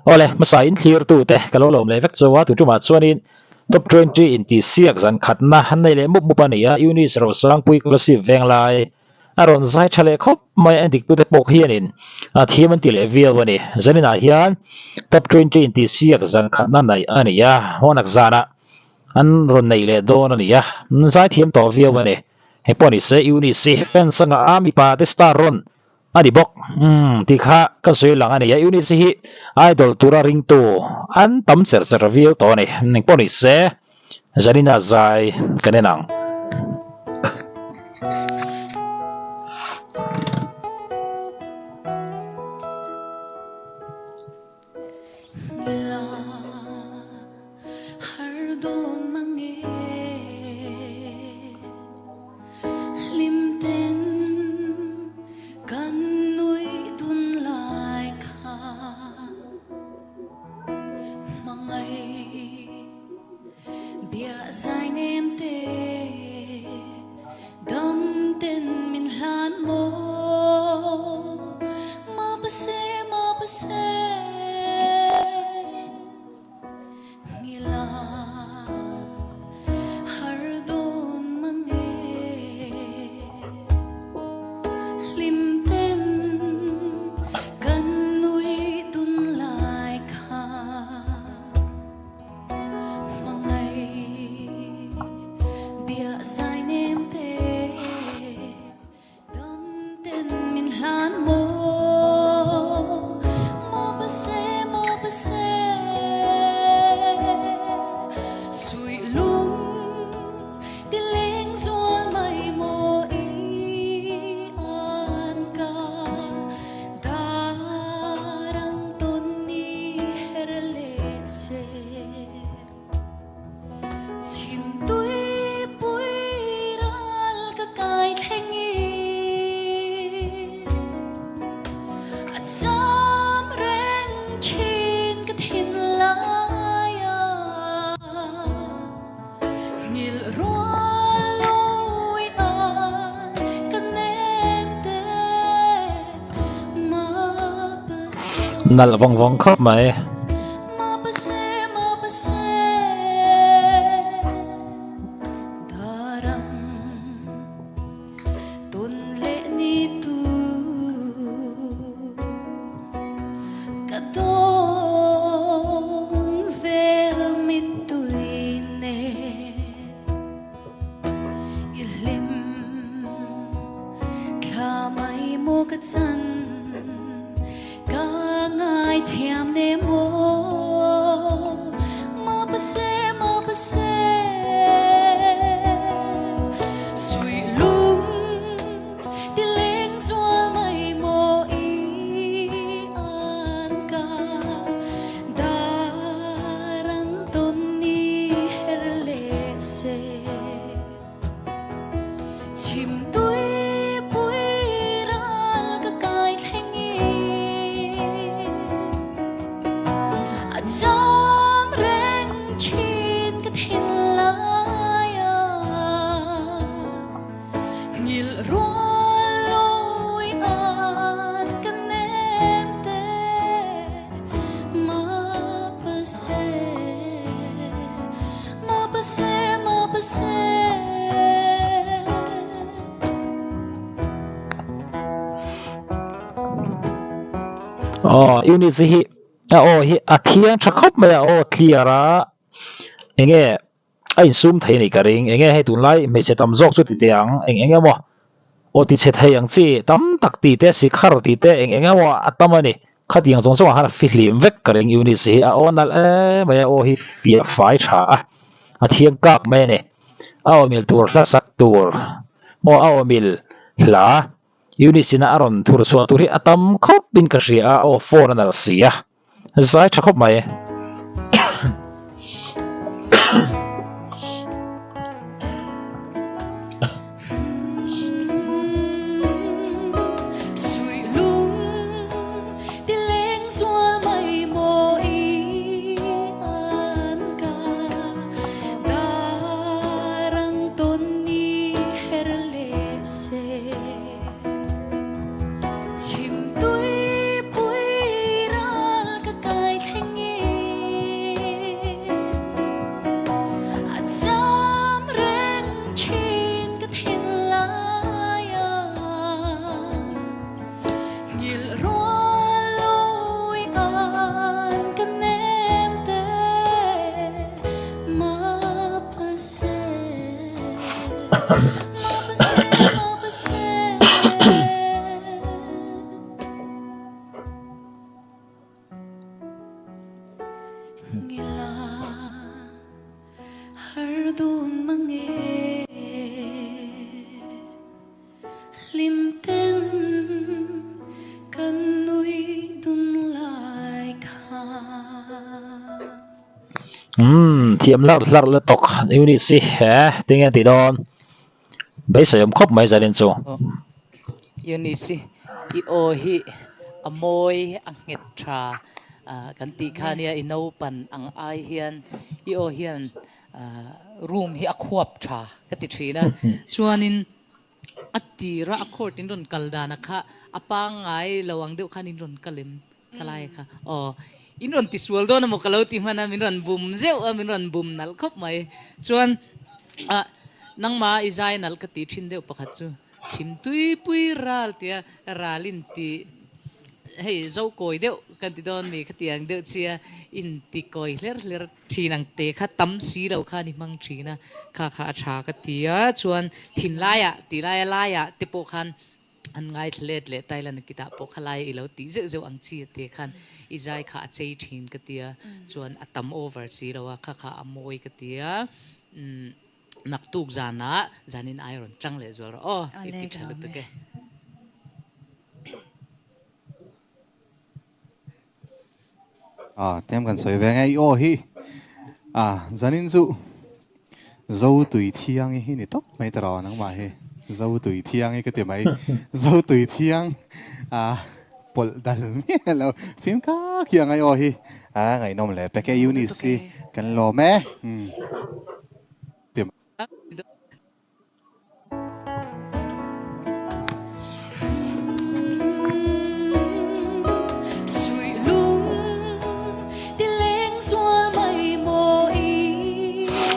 Awle, hmasa in thlirtute ka lo lawm leh vek chauh a, tutumah chuanin Top 20 intihsiak zan khatna an nei leh mup mup a ni a, Eunice Rosangpui Kolasib Venglai a rawn zai tha leh khawp mai a, endiktute pawh hianin a thiam an ti leh viau a ni. Zaninah hian Top 20 intihsiak zan khatna neih a ni a, Hawnak zanah an rawn nei leh dawn a ni a, an zai thiam tawh viau a ni. Hei pawh ni se Eunice hi fans anga a mipa te star rawn a ni bawk. Umm tih kha ka sawi lang a ni a, Eunice hi idol tura ringtu an tam cher cher viau tawh a ni. Engpawh ni se Zanina zai kan en ang. Nalh vawng vawng khawp mai. Aw Eunice hi a aw hi a thiang tha khawp mai a aw clear a enge a insum thei a nih ka ring enge hei tunlai hmeichhe tam zawk chu ti teh ang eng eng emaw aw ti chhe thei ang chi tam tak tih te sikhar tih te eng eng emaw a tam a ni khatiang zawng zawng ah khan a fihlim vek ka ring Eunice hi a aw nalh em mai a aw hi fiah fai tha a a thiang kak mai a ni a aw mil tur hla sak tur maw a aw mil hla Eunice in a rawn thur chhuah tur hi a tam khawp in ka hria a aw phone a nalh si a zai tha khawp mai. Umm thiam hlarh hlarh lutuk Eunice hi he tinge tih dawn beisei awm khawp mai Zanin chu. Eunice i aw hi a mawi a nghet tha kan tih kha nia i naupan ang ai hian i aw hian room hi a khuap tha ka ti thin a chuanin A tira a court in rawn kal dana kha a pangngai lo ang deuh khan in rawn kal em ka lai kha aw in rawn ti sual dawn emaw ka lo ti hman a min rawn bum zeuh a min rawn bum nalh khawp mai chuan ah nangma i zai nalh ka ti thin deuh pakhat chu chhim tui pui ral tia ral in ti hei zo kawi deuh kan ti dawn mi khatiang deuh chia in ti kawi hler hler Thin ang te kha tam si lo khan i hmang thin a, kha kha a tha ka ti a, chuan thinlaiah tih laia laiah te pawh khan an ngaithla let leh Thailand kitah pawh kha lai i lo tih zeuh zeuh ang chi te khan i zai kha a chei thin ka ti a, chuan a tam over si lo a, kha kha a mawi ka ti a, umm naktuk zanah zanin ai rawn chang leh zual rawh aw i ti tha lutuk e. A tem kan sawi ve nge i aw hi a zanin chu zo tui thiang hi ni tawp mai ta rawh nangmah hi zo tui thiang hi ka ti mai zo tui thiang a pawlh dal miah lo fim kak hi ang i aw hi a ngaihnawm leh pek e Eunice hi kan lawm e.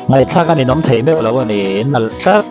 Ngaihthlak a ninawm thei meuh lo a ni, nalh tlat.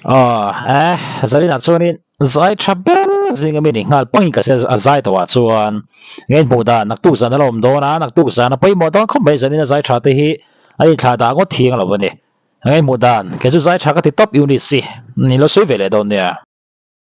Aw eh Zarina chuanin zai tha ber zinga mi ni nghal pangin ka hria a zai tawhah chuan nge hmuh dan naktuk zan a la awm dawn a naktuk zan a pawimawh dawn khawp mai Zarina zai tha te hi a inthlah dah ngawt thiang lo a ni nge hmuh dan kei chu zai tha ka ti tawp Eunice hi ni lo sawi ve leh dawn nia.